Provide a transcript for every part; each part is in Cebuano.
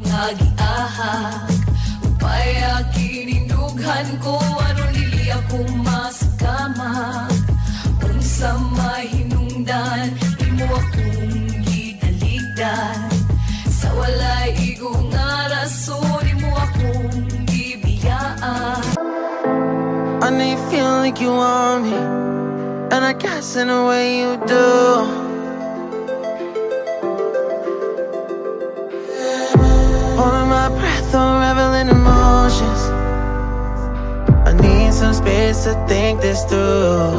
Nga giahak. Upaya kinindughan ko aron dili ako masakamak. Unsa may hinungdan imo akong gitalikdan. Sa walay igo nga rason imo akong gibiyaan. I know you feel like you want me, and I guess in a way you do. Holding my breath, unraveling emotions. I need some space to think this through.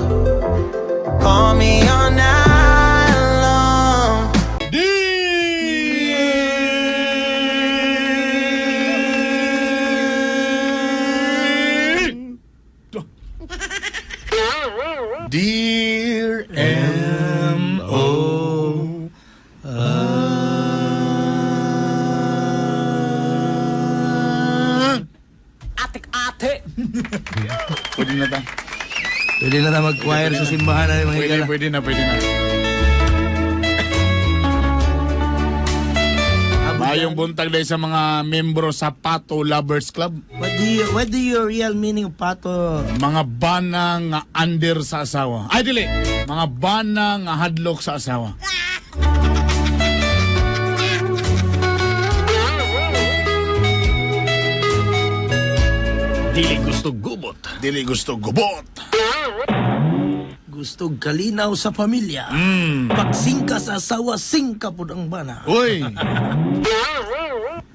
Call me all night long. Dear M.O. Atik-ate. Pwede na ta. Pwede na na mag-choir sa simbahan na mga Pwede, higala. pwede na, pwede na. Mayong buntag dahil sa mga membro sa Pato Lovers Club. What do you real meaning of pato? Mga bana nga under sa asawa. Ay, dili. Mga bana nga hadlok sa asawa. Dili gusto gubot. Dili gusto gubot. Gusto kalinaw sa pamilya. Pagsingka sa asawa, singka pud ang bana. Uy!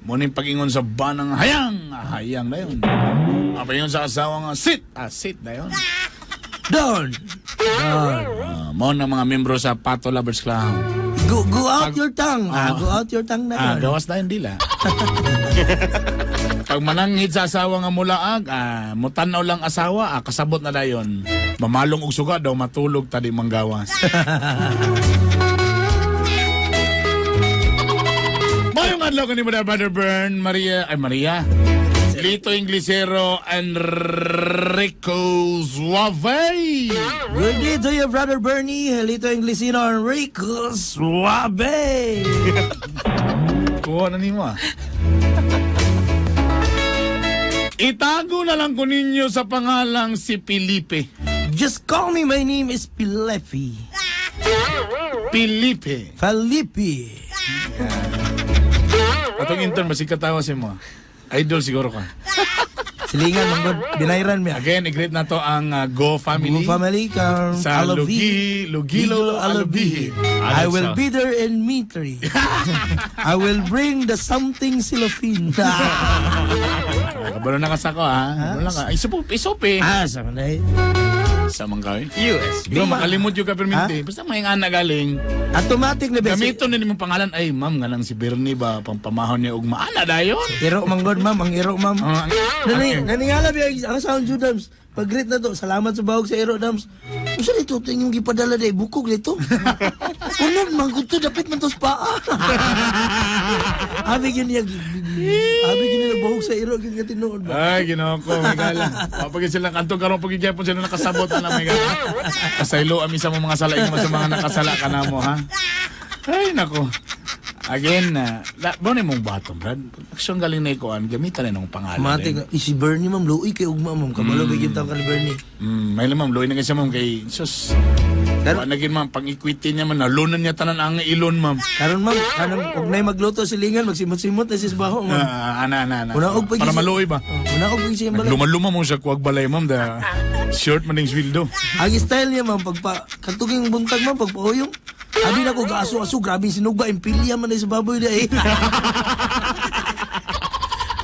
Muning pag-ingon sa banang hayang, hayang na yun. Ang pag-ingon sa asawa nga sit, sit na yun. Down! Down. Mo na mga membro sa Pato Lovers Club. Go out your tongue. Go out your tongue na yun. Gawas na yun, dila. Pag mananghid sa asawa nga mulaag, mutanaw lang asawa, kasabot na dayon. Mamalong og suga daw matulog tadi manggawas. Mayong adlaw kani mo Brother Bern, Maria, ay Maria. Lito Inglesero and Rico Suave. Good day to you, Brother Bernie, Helito Inglesino, and Rico Suave. Kuha na nimo ah. Itago na lang ko ninyo sa pangalang si Felipe. Just call me, my name is Felipe. Felipe. Felipe. Atong intern, masig katawa si mo. Idol siguro ka. Silingan, manggod. Binayran mi. Again, i-greet na to ang Go Family. Go family kang Sa Alabi. Lugi, Lugilo, Alabihi. I will be there in Mitri. I will bring the something cellophane. Kabalo na ka sa ko, ha? Kabalo na ka. Ay, isupo, isupi. Sa manay. Sa mga kayo. USB. Bro, makalimot yung ka-perminti. Basta may nga na galing. Automatic na besi. Gamiton na nimong pangalan. Ay, ma'am, nga lang si Bernie ba? Pampamahon niya og maana dayon. Iro manggod, ma'am. Ang iro, ma'am. Okay. Naningala biya ang sound Dams. Pag-greet na to, salamat sa bahog sa Iro Dams. Unsa nito ito inyong gipadala day bukog nito. Unan man gud to dapit man to sa paa. Abi gyud niya abi gyud niya bahog sa Iro gyud nga tinuod ba. Ay, ginoo ko, may gala. Papagin sila kanto karon pag gyapon sila nakasabot na may gala. Kasaylo ami sa mga sala mo sa mga nakasala ka na mo, ha? Ay, nako. Again, ba na mong baton, Brad? Aksyon galing na ikuan, gamitan na nung pangalan. Mate rin. nga, eh, si Bernie ma'am, luoy kay ugma ma'am. Kabalo ba gyud ka ni Bernie? May lamang, luoy na kasi ma'am kay, sus. Karon- Wa na gid ma'am, pang-equity niya man, nalunan niya tanan ang ilon, ma'am. Karon ma'am, kanang og nay magluto silingan, magsimot-simot na si baho ma'am. Ana, ana, ana. Una og pag Para maluoy ba? Oh, una og pag siya balay. Lumaluma mo siya kuwag balay, ma'am, da short man ning sweldo. Ang style niya ma'am, pagpa katuging buntag ma'am, pagpauyong. Abi na ko gaaso-aso, grabe sinugba, impilya man na sa baboy na eh.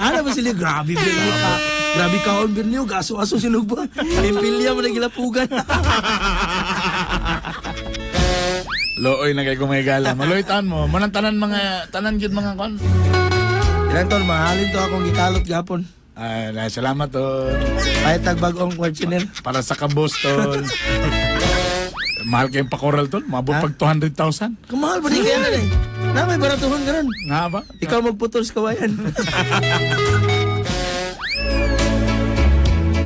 Ano ba sila? Grabe Bernie ka. Grabe kaon Bernie, gaaso-aso sinugba. Impilya man na gilapugan. Looy na kay kumigala. Maloy taon mo. Manang tanan mga tanan gyud mga kon. Ilang tol, mahalin to akong gikalot gapon. Ay, salamat tol. Kahit tagbagong questionnaire. Para sa kabos tol. Mahal kayong pakoral tol. Maabot Ha? pag 200,000. Kamahal ba di kaya na eh? Na may baratuhan ka ron. Nga ba? Ikaw magputol sa kawayan.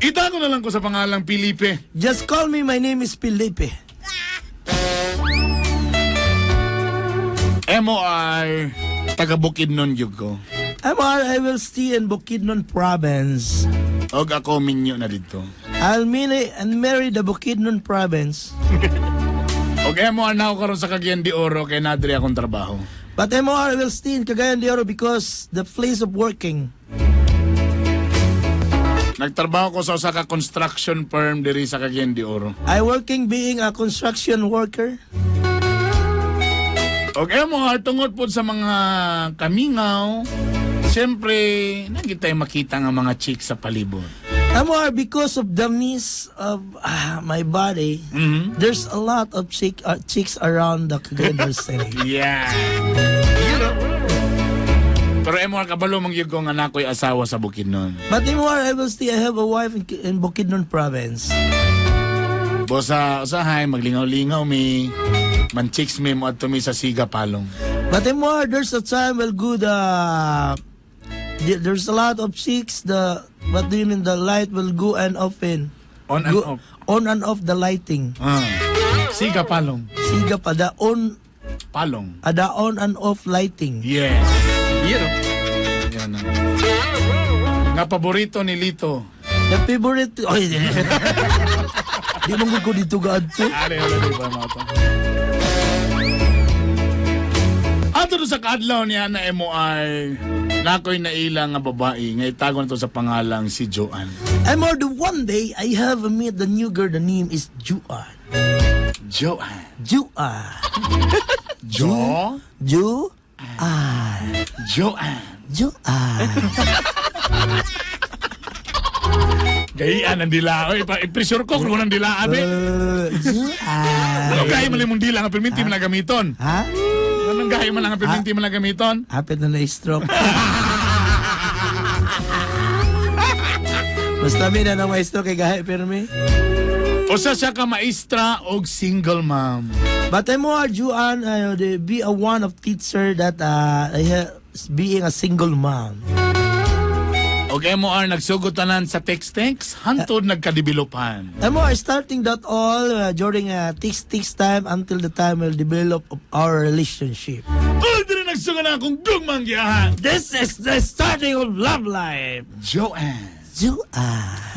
Itago na lang ko sa pangalang Felipe. Just call me, my name is Felipe. M.O.R. Taga Bukidnon gyud ko. MR, I will stay in Bukidnon Province. Og ako minyo na dito. I'll marry and marry the Bukidnon Province. Og MOR na ako karon sa Cagayan de Oro kay nadri akong trabaho. But MR, I will stay in Cagayan de Oro because the place of working. Nagtrabaho ko sa usa ka construction firm diri sa Cagayan de Oro. I working being a construction worker. Og MOR tungod pod sa mga kamingaw, siyempre nagit tayo makita nga mga chicks sa palibot. MR, because of the miss of my body, there's a lot of chicks around the Cagayan de Oro City. Yeah. Pero MOR kabalo man gyud ko nga nakoy asawa sa Bukidnon. But MR, I will stay. I have a wife in Bukidnon Province. Bosa usahay maglingaw-lingaw mi man chicks mi mo adto mi sa Siga Palong. But MR, there's a time will good. There's a lot of chicks. The what do you mean? The light will go and off in. On and Go, off. On and off the lighting. Ah. Siga Palong. Siga pa the on Palong. the on and off lighting. Yes. Yun, oh. Yan na. Nga paborito ni Lito. The favorite. Oy, di. Di man gud ko dito gaadto. Are, wala di ba mga to? Ato sa kaadlaw niya na MOR, nakoy naila nga babae nga itago na to sa pangalang si Joanne. MR, the one day I have met the new girl. The name is Juan. Joanne. Juan. Jo? Ju. Joanne. Juan. Gayaan ang dila. Oy, i-pressure ko kung ang dila, abe. Juan. Anong gahi man mong dila nga perminti man na gamiton? Ha? Anong gahi man lang nga perminti man na gamiton? Hapit na na-stroke. Basta mi na na ma-stroke kay gahi pirmi. Usa siya ka maestra og single mom. But I'm more Juan, the, be a one of teacher that I being a single mom. Og MOR nagsugot tanan sa text-text, hantod nagkadevelopan. I'm more starting that all during text time until the time will develop of our relationship. Uy, diri nagsugod na akong gugmang giyahan. This is the starting of love life. Joanne. Juan.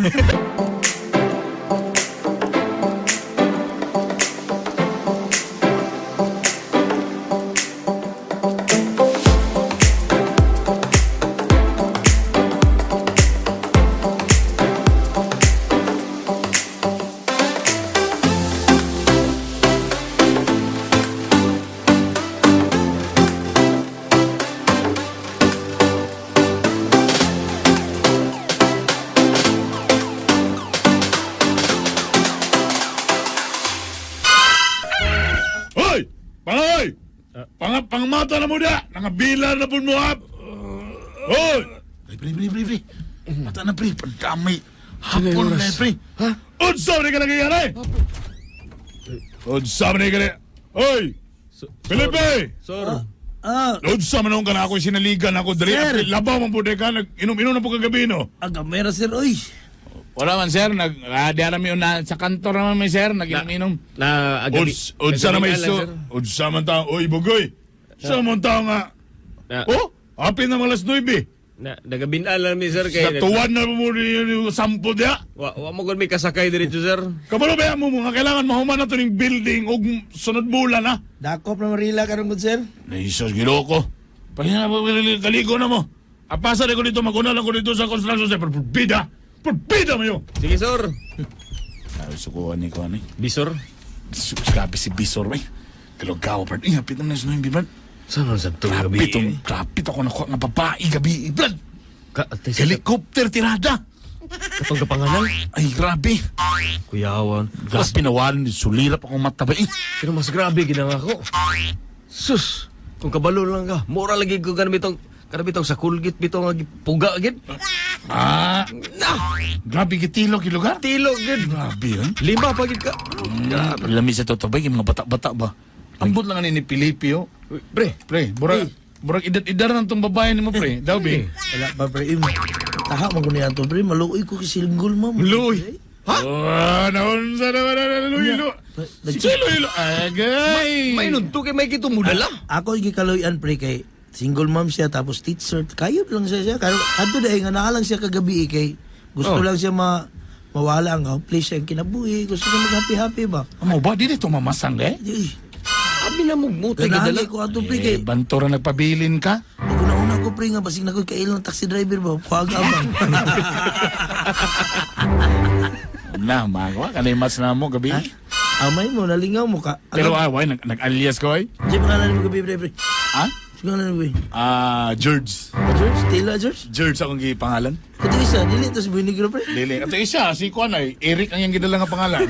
Hoy! Pangoy! Pangmata na mo da! Nangabilar na po mo ap! Hoy! Pre, pre, pre, pre. Mata na pre, pagkamay. Hapon na pre. Ha? Unsa man ka nangyayari? Unsa man ka na? Hoy! Felipe! Sir. Ah, Unsa man ka na ako sinaligan ako diri. Sir. Labaw man po ka nag-inom-inom na po kagabi no. aga mera sir oy. Wala man sir, nag di alam yun na sa kantor naman may sir, nag-inom-inom. Na agabi. Unsa na may nagabi so, lang, sir. unsa man ta, oy bugoy. Sa man ta nga. Na, Oh, apin na alas 9. na nagabinal lang mi sir kay Sa tuwan na mo yung sampo diya. Wa mo gud may kasakay diretso sir. Kabalo ba mo mga kailangan mahuman na to ning building og sunod bulan ha. Dakop na marila karon gud sir. Naisas ginoo ko. Pahinga po kaligo na mo. Apasa na ko dito, maguna lang ko dito sa construction site. Pero Purbida! Purbida mo yun! Sige sir. Ay, sukuan ni ko ano eh. Bisor. Grabe si Bisor, bay. Kalugaw, Brad. Eh, hapit naman na sa Brad. Saan man sa tuwing Grabe gabi? itong, grabe ako nakuha nga babae gabi, eh, Brad. Ka, atay sa Helicopter tirada. katong kapangalan. Ay, grabe. Kuyawan. Grabe nawalan, sulirap akong mata ba eh. Pero mas grabe gid ang ako. Sus, kung kabalo lang ka, mura lagi ko kanang bitong sa Colgate bitong nga puga gid. Ah, Na, grabe gitilog yung lugar. tilog gid. Grabe yun. Lima pa gid ka. Grabe. Lami sa totoo ba, yung mga bata-bata ba? Ambot lang ani ni Felipe, oh. Uy, Pre, Pre, burag, burag edad-edad na tong babae nimo, pre. Daw, be. Wala pa pre. Taha man ko niya to pre. Maluoy ko kay single ma'am. Luoy. Ha? Oh, naunsa naman na luoy, luoy. Si luoy, luoy. Agay. may nunto kay may kito mudala. Ako gikaluyan pre kay Single mom siya tapos teacher. Kayod lang siya siya. Kaya kadto dahil nga naa lang siya kagabi eh, kay gusto Oh. lang siya mawala ang hopeless siya ang kinabuhi. Gusto siya mag-happy-happy ba? Amo ba dili to mamasang eh? Di, Abi na mo mutay ganahan gidala. kay ko ato pre kay Eh, bantora nagpabilin ka. una-una ko pre nga basig na ko kailang taxi driver ba. Kuwag abang. Na, magawa kanay mas na mo gabi. Amay mo nalingaw mo ka. Pero ah, why nag-alias ko ay? Di pangalan mo gabi pre pre. Ha? Sige pangalan mo gabi. Ah, George. Ah, George, Taylor George. George akong gipangalan. Kato isa, dili to si Boy Negro pre. Dili. Ato isa, si Kuan ay Eric ang iyang gidala nga pangalan.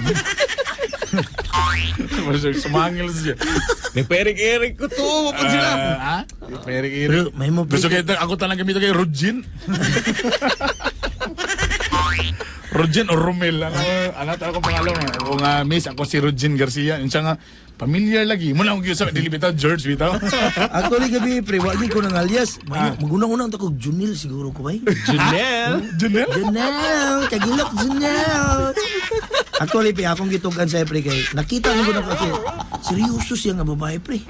Sumangil siya. Nagperik-erik ko to, wapod sila. Ah, ha? Eric, Eric. Pero may mo pre. Gusto kayo, ako talang gamitin kay Rogin. Rogin o Romel. Ano, ano tawag akong pangalan? Ako nga, miss, ako si Rogin Garcia. Yun siya nga, familiar lagi. Muna akong giusap, dili bitaw, George bitaw. Actually gabi pre, wa gyud ko nang alias. Maguna-una ang takog Junil siguro ko bay. Junel. Junel? Junel, kagilok Junel. Actually pre, akong gitugan sa pre kay nakita mo na kasi seryoso siya nga babae pre.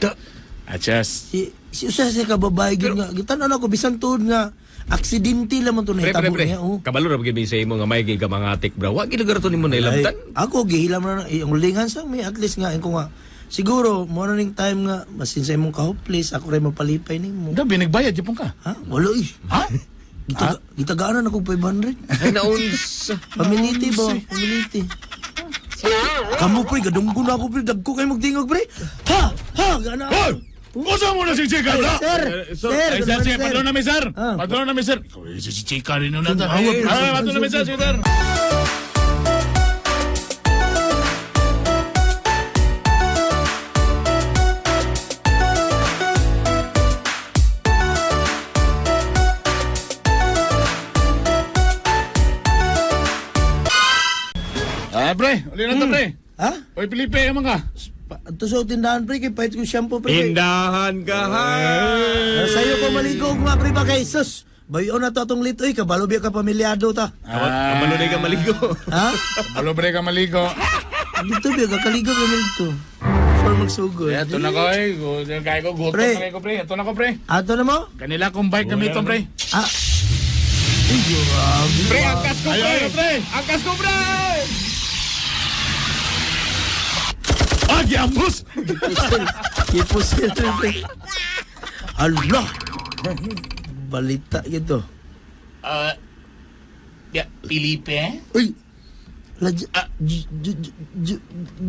Achas. Si usa siya ka babae gyud nga gitan-aw nako bisan tuod nga aksidente lamang to Pre, pre, nahitabo pre. niya oh. Kabalo ra gyud sa imo nga may gay ka mga atik bra. Wa gid to nimo Ay, nailabtan. ako gihilam na eh, ang ulingan sa may at least nga ko nga siguro mo na ning time nga masin sa imong ka-hopeless ako ray mapalipay nimo. Dabi, nagbayad, yapon ka. Ha? Wala eh. Ha? Gitagaanan ako 500. Ay naunsa. Pamiliti ba? Pamiliti. Kamu pre, gadunggo na ako pre, dagko kayo magtingog pre. Ha! Ha! Gana. Hoy! Kusa mo na si Chika, Ay, ha? sir! Eh, Sir, Ay, good sir, morning, sige, sir. padulong na mi, sir. Ah. Padulong na mi, sir. Ikaw, eh, si Chika rin nun natin. Ay, Ah, padulong na mi, sir, sige, sir. Ah, pre, uli na to, pre. Ha? Oy, Felipe, amang ka. Ato sa tindahan pre, kay pahit ko shampoo pre. Kay- Tindahan ka ha. Ah, Sa'yo ko maligo nga pre ba kay sus. Bayo na to atong litoy, kabalo biya ka pamilyado ta. Kabalo na ka maligo. Ha? Kabalo bre ka maligo. Dito biya kakaligo ka dito. For magsugod. Ito na ko eh. Kaya ko, gutom Pre. na kayo ko, pre. Ito na ko, pre. Ato na mo? Kanila kong bike gamiton, pre. Ah. Ay, grabe. Pre, angkas ko Ayo, pre. ayo, pre. Angkas ko pre. Ah, giambus! Kipusil. Kipusil pre. Ala. Balita gitu. Ah, ya, Felipe? Uy. La,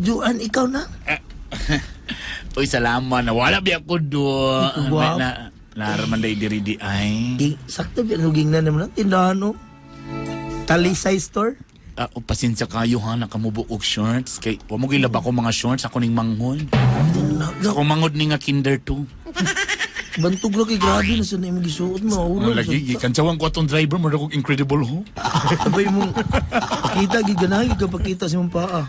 Juan, ikaw na? Uy, salamat. Nawala biya ko do. Guwapo. Na, naraman day diri di ay. Ging, sakto biya nuging na naman ang tindahan, no? Talisay store? Ah, oh, pasensya kayo ha, nakamubo og shorts. Kay, wa mo gilaba ko mga shorts, ako ning manghod. Ako manghod ni nga kinder 2. Bantog lang kay grabe na sa na imong gisuot mo. Oh, lagi, gikansawan ko atong driver, mo kog incredible ho. Sabay mong pakita, giganahan, gigapakita sa imong paa.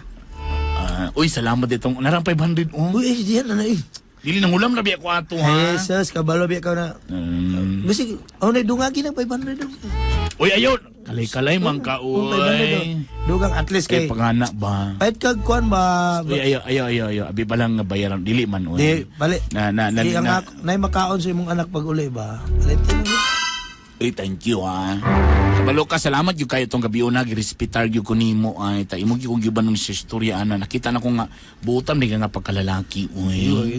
Ah, uy, salamat itong, narang 500 oh. Uy, eh, diyan na na eh. Dili nang ulam na biya ko ato ha. Jesus, kabalo biya ka na. Basig, oh, na dungagi na 500 daw. Uy, ayon. Kalay-kalay man ka, Oh, 500 daw. uy. Dugang at least Kay kay pangana ba? Pahit kag kuan ba? Uy, ayo, ayo, ayo, ayo. Abi pa lang nga bayaran. Dili man, uy. Di, bali. Na, na, na, Di, ang na. ako, nay makaon sa imong anak pag uli ba? Balit yun. Uy, thank you, ha. Kabalo ka, salamat yung kayo itong gabi una, girespetar yung ko nimo, ay. Ta, imong yung gyuban nung sa istorya, ana. Nakita na ko nga, buutan, di ka nga pagkalalaki, uy. Uy,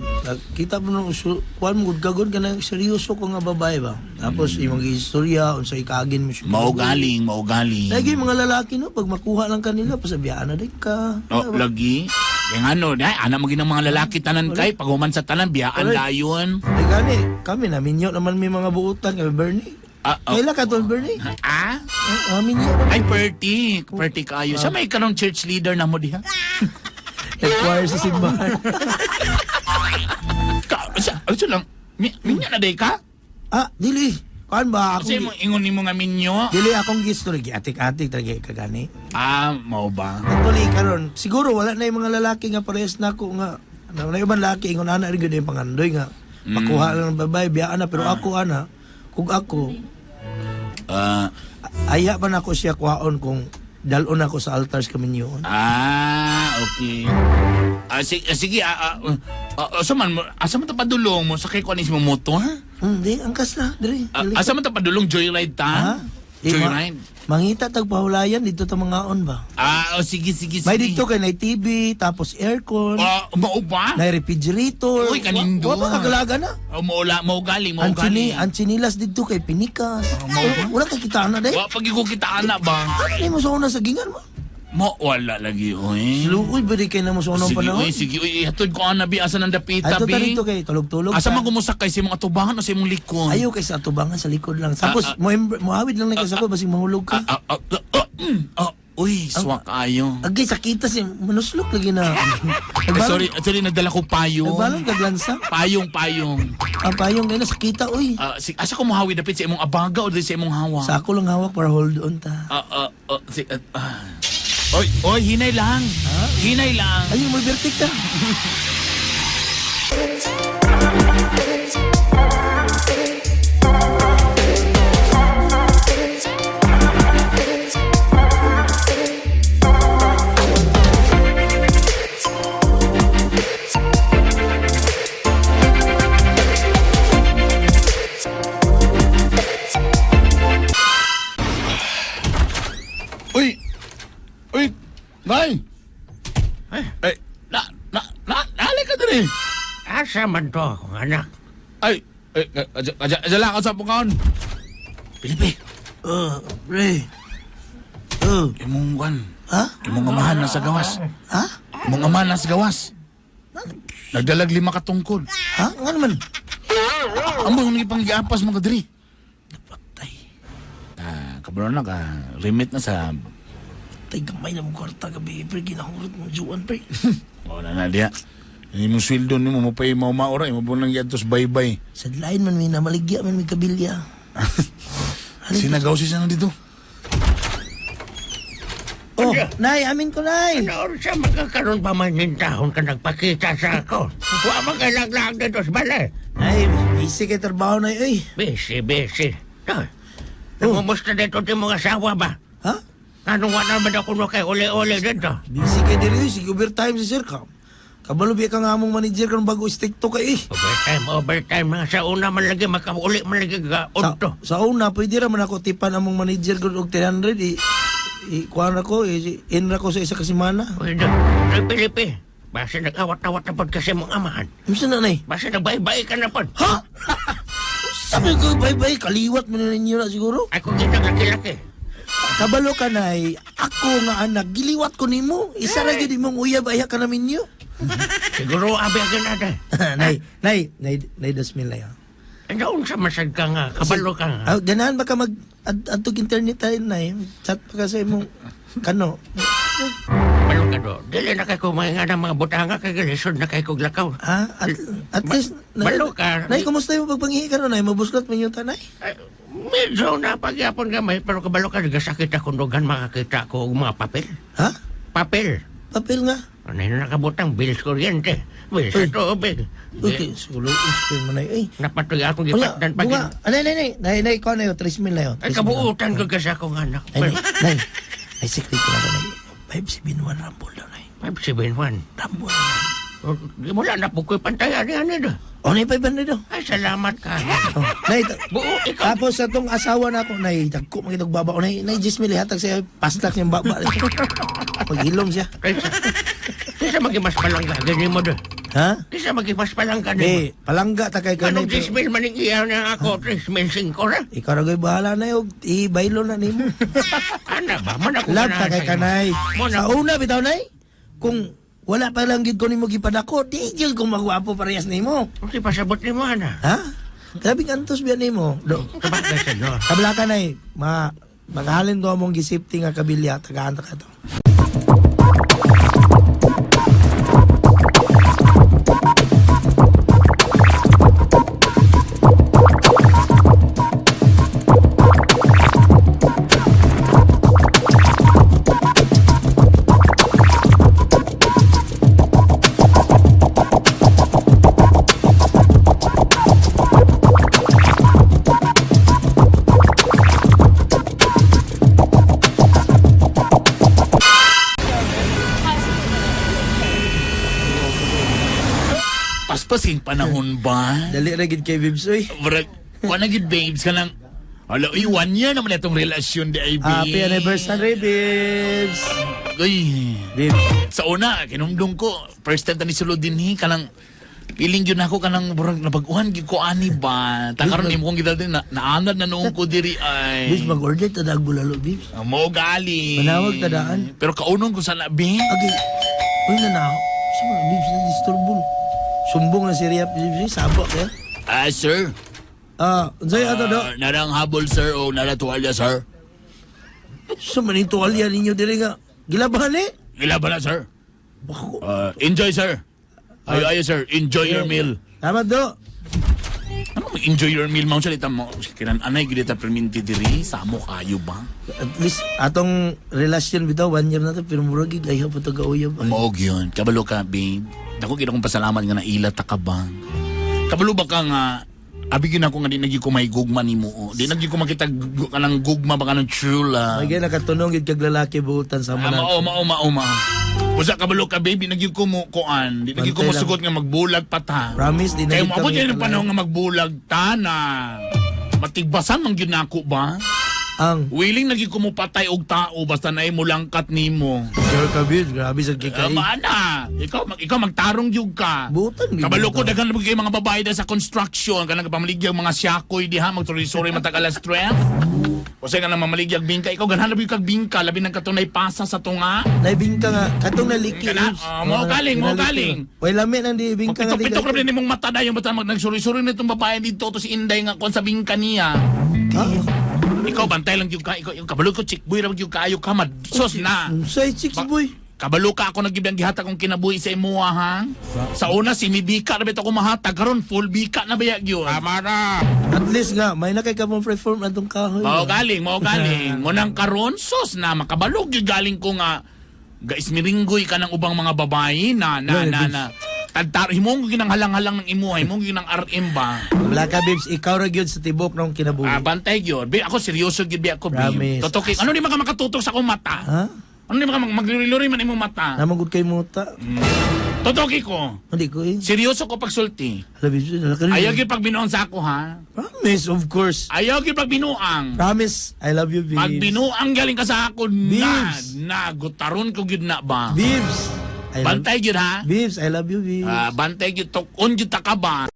Kita mo nung kuan mo gud kagon ka na seryoso ko nga babae ba? Tapos imong istorya unsa ikaagin mo siya. Maugaling, maugaling. Lagi mga lalaki no pag makuha lang kanila pasabiyaan na din ka. Oh, lagi. Kaya nga no, ay, anak mo ginang mga lalaki tanan kay, pag human sa tanan, biyaan Aray. dayon. Ay gani, kami naminyo naman may mga buutan kami Bernie. Ah, oh. Kaila ka tol Bernie? Ah? Ah, minyo naman. Ay, perti. Perti kayo. Sa may kanong church leader na mo diha. Nag-choir sa simbahan. Ka, sa lang, minyo na day ka? Ah, dili. Kuan ba Kasi akong mo ingon nimo nga minyo. dili akong gisto lagi atik-atik talaga kagani. Ah, mao ba? Actually karon siguro wala na yung mga lalaki nga parehas nako nga ano na yung ibang lalaki ingon ana rin gyud yung pangandoy nga makuha lang ng babae biyaan na pero ako ana kung ako Ah, aya pa nako siya kuhaon kung dalon ako sa altars kaminyoon. ah, okay. Ah, sige, sige, asa man mo, asa man ta padulong mo sakay ko anis mo motor? Di, angkas na, diri. Ah, asa man ta padulong joyride Ha? ta? Di, Joyride. Mangita tag pahulayan dito ta mga on ba? Ah, oh, sige, sige, sige. May dito kay nay TV, tapos aircon, Ah, mao ba? nay refrigerator. Uy, kanindot. Wa pa kagalaga na. Oh, maula, maugali, Ang maugali. chini, ang chinilas dito kay pinikas. mao ba? Wala kay kita na day. Wa pag ko kita ana ba? Ano ni mo sa una sa gingan mo? Mo wala lagi oy. Luoy ba di kay na mo sa unang Sige, panahon? oy, sige, oy, hatod ko ana bi asa nang dapita Ato ta bi. rito kay tulog-tulog. Asa ta. man kumusak kay sa imong atubangan o sa imong likon? Ayaw kay sa atubangan sa likod lang. Tapos Ah, ah. mo moawid lang na kay sa ko basig mahulog ka. Ah, ah, ah, ah, ah, uy, swak ayo. Agay sakita si manuslok lagi na. Ay, sorry, sorry, nagdala ko payong. Nagbalon ka glansa. Payong, payong. Ang payong gano'n sakita oy. Ah, si, asa ko mohawi dapit sa imong abaga o di sa imong hawa? Sa ako lang hawak para hold on ta. Ah, ah, ah, si, ah, ah. Oy, oy, hinay lang. Hinay lang. Ayun mo bertik ta. Uy! Uy! Nay! Ay, na, na, na, nalay ka diri. Asa man to akong anak? Ay, ay, adya, adya, adya lang ako sa pungkaon. Pilipe, Pre. Oh, imong kwan, ha? imong amahan nasa gawas. Ha? Imong amahan nasa gawas. Nagdalag lima ka tungkol. Ha? Nga naman. Amo yung ipanggiapas mo ka diri. Patay. Ah, kabalo na ka, remit na sa Tay gamay na mo kwarta gabi pre ginahurot mo juan pre. Wala na diya. Imong sweldo nimo mo pa imaw maora imo bunang giadtos bye-bye. Sa lain man may namaligya man may kabilya. Sinagaw siya na dito. Oh, nay, amin ko nay. Ano sa magkakaroon pa man yung taon ka nagpakita sa ako? Wa man kay laglag dito sa balay. Ay, busy kay trabaho nay oy. Busy, busy. Ay, Nangumusta dito ti mga asawa ba? Ha? Anong wala man ako no kay uli-uli dito? Busy kay diri oy, sige overtime si sir ka. Kabalo biya ka nga among manager karon bago stricto kay eh. Overtime, overtime. Mga sa una man lagi, makauli man lagi ka Sa, unto. sa una pwede ra man ako tipan among manager gud og 300 i i kuan ra ko i in ra ko sa isa ka semana. Uy, Ay, Pilipi, basta nag-awat-awat na pod kasi mong amahan. Unsa na nay? Basta nagbaybay ka na pod. Ha? Sabi ko bye bye kaliwat man na ninyo na siguro. Ako kitang laki-laki. Kabalo ka nay, ako nga anak giliwat ko nimo. Isa ra gyud imong uyab aya ka namin niyo. Siguro abi agad na. Nay, nay, nay, nay dasmil na yan. Ano sa masad ka nga, kabalo ka nga. Ah, ganahan ba ka mag adtog internet tayo nay? Chat pa ka sa imong kano. Kabalo ka do. Dili na kay kumain nga ng mga butanga kay galisod na kay kog lakaw. Ha? At least Balo ka. Nay, kumusta yung pagpangihi ka ron, nay? Mabuslat man yung tanay. Ay, medyo napagyapon gamay pero kabalo ka nagasakit ako dugan makakita ko og mga papel. Ha? Papel. Papel nga. Ano yung nakabutang bills kuryente, bills sa Uy. tubig. Okay, siguro uspin mo na yun. Ay, Napatuloy akong wala, gipatdan pag bunga. Anay, nay, nay, nay, nay, kuha na yun, 3 mil na yun. Ay, 3 mil na. kabuutan ko kasi akong anak. Ay, nay, nay, ay, secret ko na to, nay. 571 Rumble daw, nay. 571. Rumble. Wala na po ko'y pantayan niya nito. Oh, nay, 500 daw. Ay, salamat ka. Oh, nay, Buo, ikaw. tapos sa tong asawa na ako, nay, dagko makitog baba. Oh, nay, nay, 10 mil, hatag siya, paslak niyang baba. Paghilom siya. Kaysa, kaysa magimas palangga, ganyan mo doon. Ha? Kaysa magimas palangga nimo. Eh, palangga ta kay kanay. Anong 10 mil maning iyaw na ako, 3 mil 5 ra? Ikaw ra ko'y bahala na yung i-baylo na nimo. Ana ba? Man ako Love ta ganahan kay sa imo. kanay. Mo na Sa una bitaw nay, kung wala pa lang gid ko nimo gipadako, di gyud ko magwapo parehas nimo. Kasi pasabot ni mo, ana. Ha? Grabe antos biya nimo. Do. Sabagay sa no. Kabla ka nay, ma maghalin do among gisipti nga kabilya tagaan ta ka to. Pasing panahon ba? Dali ra gid kay Bibs oy. Murag, wala gid babes ka lang. Hala, uy, 1 year naman itong relasyon di ay, babe. Happy anniversary, Bibs. Uy, Bibs. sa una, kinumdum ko, first time tani sulod din hi, kanang, piling yun ako kanang murag nabaguhan gyud ko ani ba. Takaron imo kong gidal din na, naanad na noong ko diri ay. Bibs, mag-order ta dag bulalo, Bibs. Ah, Mo gali. Manawag ta daan. Pero kaunong ko sana, be. Agi. Uy, na na. Sa mga Bibs na disturbo. Sumbong na si Ria, Bibs. Sabo kaya. Ah, sir. Ah, unsay ato do? Ah, narang habol, sir, o nara tuwalya, sir. Sa man ito alya ninyo diri nga. Gilabahan eh. Ilaban na, sir. Bako. Ah, enjoy, sir. Ayo, ayo, sir. Enjoy your meal. Tama do. Ano mo enjoy your meal, ma'am? Salita mo. Kiran, anay, gilita perminti diri. Samo kayo ba? At least atong relasyon bitaw 1 year na to pero murag gid ay pa to gauyab. Ay. Maog yun. Kabalo ka, babe. Dako, kina kong pasalamat nga naila ta ka ba? Kabalo ba ka nga, abi gyud ako nga di nagyo ko may gugma nimo. Oh. Di nagyo ko makita kanang gugma ba kanang true love. May gay nakatunong gid kag lalaki buutan sa Ah, mga. mao, mao, mao, mao. Usa kabalo ka, baby, nagyo ko mo kuan. Di nagyo ko Bantay mo lang. sugot nga magbulag pa ta. Promise di na Kaya gid mo abot kami yun ang kalay. panahon nga magbulag ta na matigbasan man gyud nako ba? Ang Willing lagi ko mo patay og tao basta naay mulangkat nimo. sure ka Bibs, grabe sa Uh, kikay. maana, ikaw mag, ikaw magtarong gyud ka. Buutan gyud. Kabalo ko daghan na kay mga babae dahil sa construction kanang pamaligyag mga siyakoy diha magturi-suri matag alas 3. Usa nga nang mamaligyag bingka ikaw ganahan na kag bingka labi nang katunay pasa sa tunga. Naibingka nga katong naliki. Kana, Bibs. ah, mao galing, mao galing. Way lami nang di bingka nga di. Magpitok-pitok ra nimong mata dayon basta mag nagsuri-suri nitong babae dito to si Inday nga kon sa bingka niya. Ha? Ikaw bantay lang gyud ka, ikaw yung kabalo ko chick boy ra gyud kaayo ka mad. Sos na. Unsay chicks boy? Kabalo ka ako nagibang gihatag kong kinabuhi sa imuha ha. Sa una si Mibika ra bitaw ko mahatag karon full bika na baya gyud. Tama na. At least nga may na kay ka mong reform atong kahoy. Mao galing, mao galing. Ngunang karon sos na makabalog gyud galing ko nga gaismiringgoy ka ng ubang mga babae na na Well, na na. Tadtar himong gyud ang halang-halang ng imuha, himong gyud ang RM ba. Wala ka Bibs, ikaw ra gyud sa tibok ng kinabuhi. Ah, bantay gyud. Be, ako seryoso gyud be ako. Be. Promise. Totoo kay- ano di man ka makatutok sa akong mata? Ha? Ano di man ka magluri-luri man imong mata? Namang gud kay muta. Totoo kay ko. Hindi ko eh. Seryoso ko pagsulti. Hala Bibs, hala ka rin. Ayaw gyud pagbinuang sa ako ha. Promise, of course. Ayaw gyud pagbinuang. Promise, I love you, Bibs. Pagbinuang galing ka sa ako na Bibs. na gutaron ko gyud na ba. Bibs. I love, Bantay gyud ha. Bibs, I love you, Bibs. Ah, bantay gyud tukon gyud ta ka ba.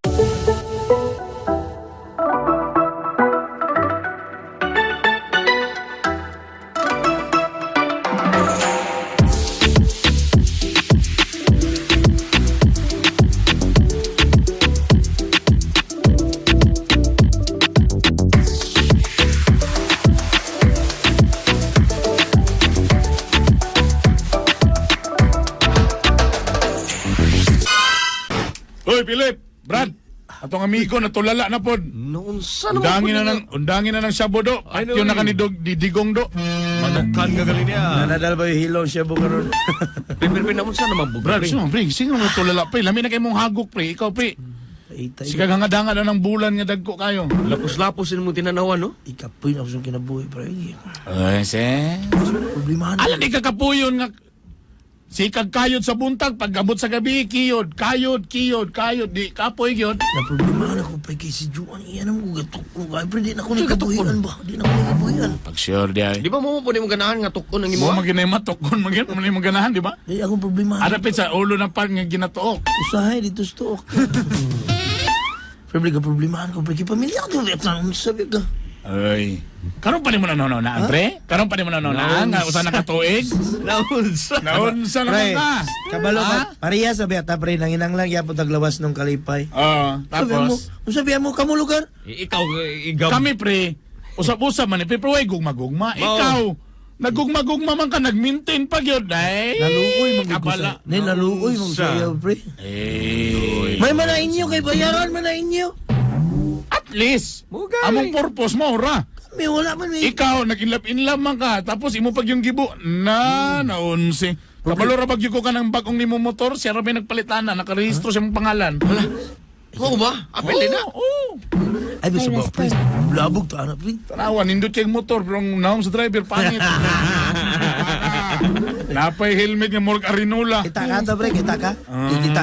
Uy, Philip, Brad. Atong amigo natulala na pod. Noon sa naman Undangin po na niya? ng undangin na ng sabo do. Ay, Patyo na no, kani dog didigong do. Manukan ka gali niya. Nanadal ba yung hilong siya bukaron? Pre, pre, pre, naman sa naman po, Brad, pre. sino pre? Sino nga tulala pre? Lami na kay mong hagok pre. Ikaw pre. Itay. Sikag hangadanga na ng bulan nga dagko kayo. Lapos-lapos mo tinanawan, no? Ikapoy na ako sa kinabuhi, pre. Ay, se. Problema na. Alam di ka kapuyon nga sikag kayod sa buntag pag abot sa gabi kiyod kayod kiyod kayod di kapoy gyud. Na problema na ko, pre, kay si Juan. Iyan ang gatok ko. Ay, pre, di na ako nagkabuhian ba? Di na ako nagkabuhian. Pag sure di ay. Di ba mo po mo ganahan nga tukon ang imo? Mo maginay matukon magin mo mo ganahan di ba? Di akong problema. Adapit sa ulo ng park nga ginatuok. Usahay dito sa tuok. Pre, pre, problemahan ko, pre. Kay pamilya ko, Vietnam. Sabi ka. Ay. Karon pa nimo nanononaan, pre? Karon pa nimo nanononaan nga usa na ka tuig? Naunsa. Naunsa naman Pre, ka. kabalo Ha? ka. Pareha sabi ata, pre, nanginang lang yapon taglawas nung kalipay. Oo, Sabi mo, tapos sabi mo, kamu lugar? Ikaw, igaw. kami pre, usab-usab man eh, pero way gugma-gugma. Ikaw, nagugma-gugma man ka, nag-maintain pa gyud ay. Naluoy Kabala. magugusay. Ni naluoy magsayaw, pre. Eh. May mana inyo kay bayaran mana inyo. At least, Mo galing. among purpose mo ra. Kami wala man may. Ikaw, nag-inlap-inlap man ka, tapos imo pag yung gibo, na, naunsi. Kabalo ra bagyo ko ka ng bagong nimo motor, siya ra may nagpalitan na, nakarehistro sa imong pangalan. Oo ba? Apel din na. Oo. Ay, bisa ba, pre? Labog to, anak, pre. Tanawa, nindot kay motor, pero ang naong sa driver, pangit. Napay helmet nga murag arinola. Kita ka to, pre, kita ka.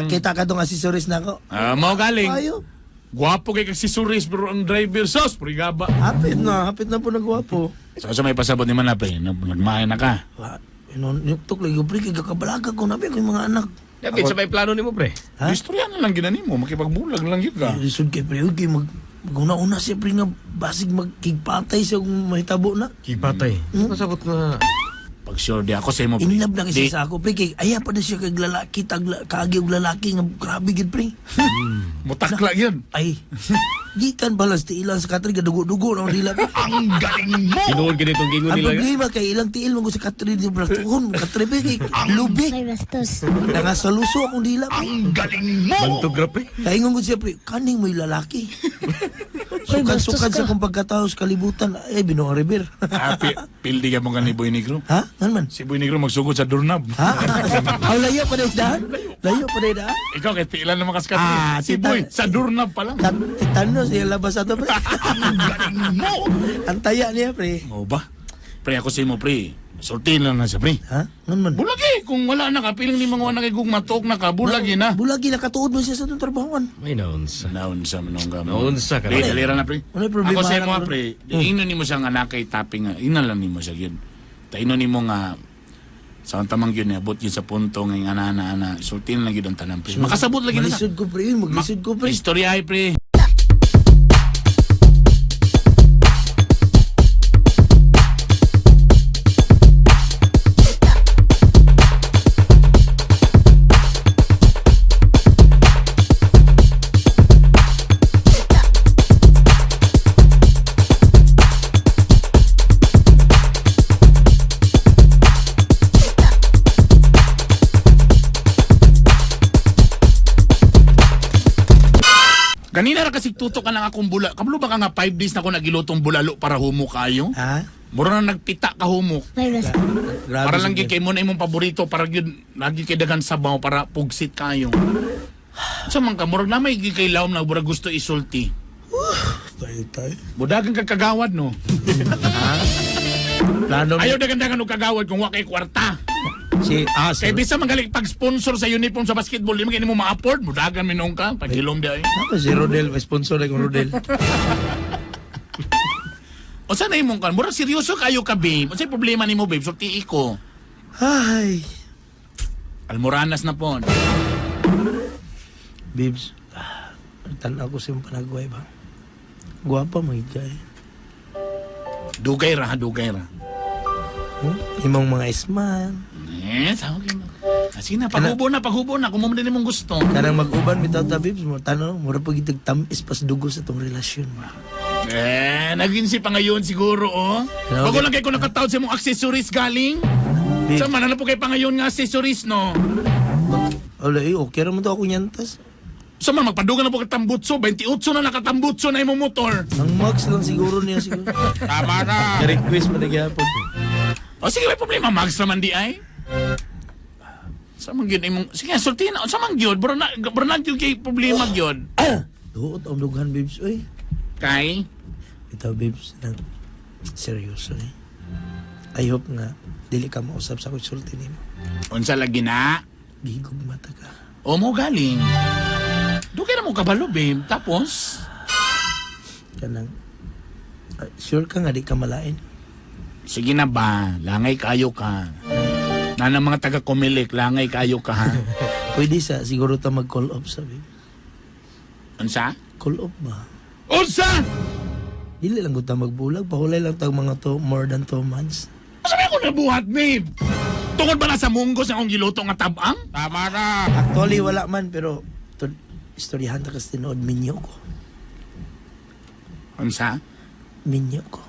Kita ka tong accessories na ako. Ah, mao galing. Ayo. Gwapo kay kag si Suris pero ang driver sos prigaba. Hapit na po nagwapo. So sa may pasabot ni Manapay, nagmahay na ka. Wa, inuktok lagi ko, pre, kay kakabalaga ko na ko yung mga anak. Dapat sa may plano nimo pre. Ha? Istorya na lang ginani mo, makipagbulag lang yun ka. Lisod kay pre, okay, maguna-una siya, pre, nga basig magkigpatay siya kung mahitabo na. Kipatay. Pasabot nga. Pag sure di ako sa imo pre. Inlove na kasi Di- sa ako, pre, kay aya pa na siya kay lalaki, kaagi og lalaki, nga grabe gid, pre. Mutakla yun. Ay, gikan pala sa tiilan sa Katri, gadugo-dugo na ang dila. pre. Tinuod gid itong gingon Ang nila. problema kay ilang tiil mo sa Katri, di ba, tuhon, Katri, pre, kay lubi. Ay, bastos. Nangasaluso akong dila, pre. Bantog ra pre. Kaingon ko siya, pre, kaning mo'y lalaki. Uy, bastos Sukad-sukad sa ka. kong pagkatao sa kalibutan, ay, binuang river. Ah, pildi ka mo ka ni Boy Negro. Ha? Ano man? Si Boy Negro magsugod sa doorknob. Ha? Aw, layo pa na daan? Layo pa na daan? Ikaw kay tiilan naman kas Katri. Ah, Si tita- Boy sa doorknob pa lang. Titano siya labas ato, pre. Ang taya niya, pre. Mo ba? Pre ako sa imo pre. Sulti lang na siya pre. Ha? Ano man? Bulagi kung wala na ka piling ni mga wala kay gugmatok na ka bulagi na. Bulagi, nakatuod mo siya sa itong trabahoan. May naunsa. Naunsa man ka mo. Naunsa ka. Pre, dalira na pre. Wala problema Ako sa na imo karon. pre, ino nimo siya nga nakay tapping nga. Ina lang nimo siya gyud. Taino nimo nga sa ang tamang gyud niabot gyud sa punto nga yung ana ana sulti lang gyud ang tanan pre. Makasabot lagi na sa. Maglisod ko, pre. Maglisod ko, pre. Istorya ay pre. Ganina ra kasi tuto ka ng akong bula. Kablo ba ka nga 5 days na ako nagilutong bulalo para humo kayo? Ha? Mura na nagpita ka humo. Ay, bastos. Grabe Para lang siya. gyud kay mo na imong paborito para gyud lagi kay dagan sabaw para pugsit kayo. Sa man ka murag na may gyud kay lawom na murag gusto isulti. Tayo, tayo. Budagan ka kagawad no. Plano Ayaw dagan-dagan og kagawad kung wa kay kwarta. Si, Kay bisa magaling pag-sponsor sa uniform sa basketball, di man kay nimo ma-afford, budagan minong ka paghilom di ay. Ako si Rodel, may sponsor na kong Rodel. O sa na imong kan, murag seryoso kayo ka babe. Unsay problema nimo babe? Sulti ko. Ay. Almoranas na po. Babes, tanaw ko sa iyong panagway ba? Guwapa mo eh. Dugay ra, ha, dugay ra. Hmm? Imong mga isman. Eh, tawag mo. Sige na, paghubo na, paghubo na. Kung mo din imong gusto. Kanang mag-uban bitaw ta babes mo tanaw, mura pag itag tamis pas dugo sa tong relasyon ba. Eh, naging si pangayon siguro, oh. Hello, Bago babe. lang kay ko nakatawad sa imong accessories galing. Babe, Sa man, ano po kay pangayon nga accessories, no? wala eh, okay ra man to ako nyantas. Sa man, magpadugan na po katambutso. 28 na nakatambutso na imong motor. Ang max lang siguro niya siguro. Tama na. Request man nagyapon. O sige, may problema. Max naman di ay. Sa man gyud imong... Sige, sulti na. Sa man gyud, bro na, bro na gyud kay problema gyud. Duot ang dughan babes oy. Kay? Bitaw babes nang seryoso ni. I hope nga dili ka mausap sa akong sulti nimo. Unsa lagi na? Gihigugma ta ka. O mo galing. Doon kay na mo kabalo, babe. Tapos, Kanang sure ka nga di ka malain. sige na ba, langay kayo ka. Nana mga taga Comelec, langay kayo ka ha. Pwede sa siguro ta mag call off sa babe. Unsa? Call off ba? Unsa? Dili lang gud ta magbulag, pahulay lang tag mga to more than 2 months. Sabi ako nabuhat, babe. Tungod ba na sa munggos akong giluto nga tabang? Tama na. Actually wala man pero to, istoryahan ta kasi tinuod minyo ko. Unsa? Minyo ko.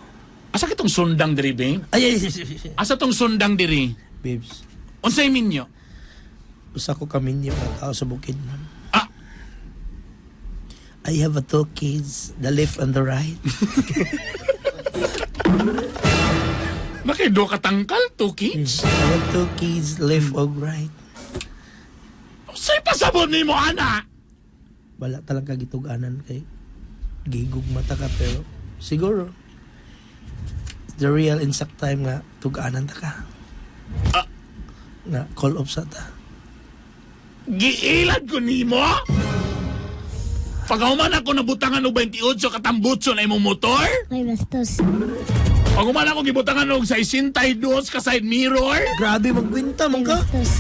Asa kitong sundang diri, babe? Ay, ay, ay, ay, ay. Asa tong sundang diri? Babes, Unsay minyo? usa ko ka minyo nga tao sa bukid man. Ah, I have a two kids, the left and the right. nakido ka tangkal, two kids? I have two kids, left or right. Unsay pasabot nimo ana? Wala talang kagitug-anan kay gigugma ta ka pero siguro the real exact time nga tug-anan ta ka. Ah. Na, call off sa ta. Giilad ko nimo? Paghuman ako nabutangan og 28 katambutso na imong motor? Ay, bastos. Paghuman ako gibutangan og 62 ka side mirror? Grabe, magkwinta man Ay, ka. bastos.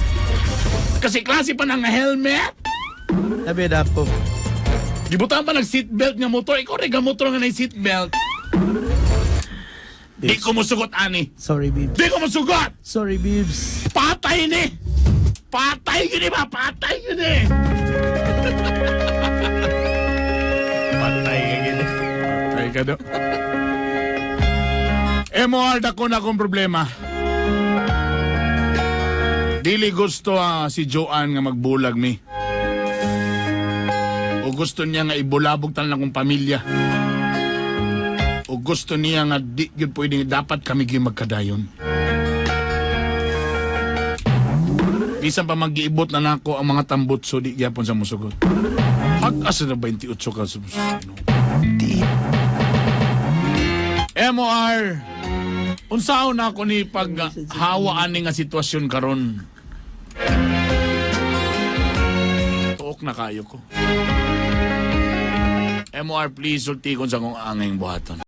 Kasi klase pa ng helmet? Sabi na po. Gibutangan pa ng seatbelt nga motor. Ikaw rin motor nga na seatbelt. Di ko musugot, ani. Sorry, babes. Di ko musugot! Sorry, babes. Patay ni! Patay yun eh ba? Patay yun eh! Patay ka gini. Patay ka do. MOR, dako na akong problema. Dili gusto si Joanne nga magbulag mi. O gusto niya nga ibulabog tanan akong pamilya. O gusto niya nga di gyud pwede dapat kami gyud magkadayon. Bisan pa mag-iibot na nako ang mga tambutso di gyapon sa musugot. Pag-asa na 28 ka sa musugot. MOR, unsaon na ako ni pag hawaan ni nga sitwasyon karon. Tuok na kayo ko. MOR, please, sultikon sa kong angeng buhaton.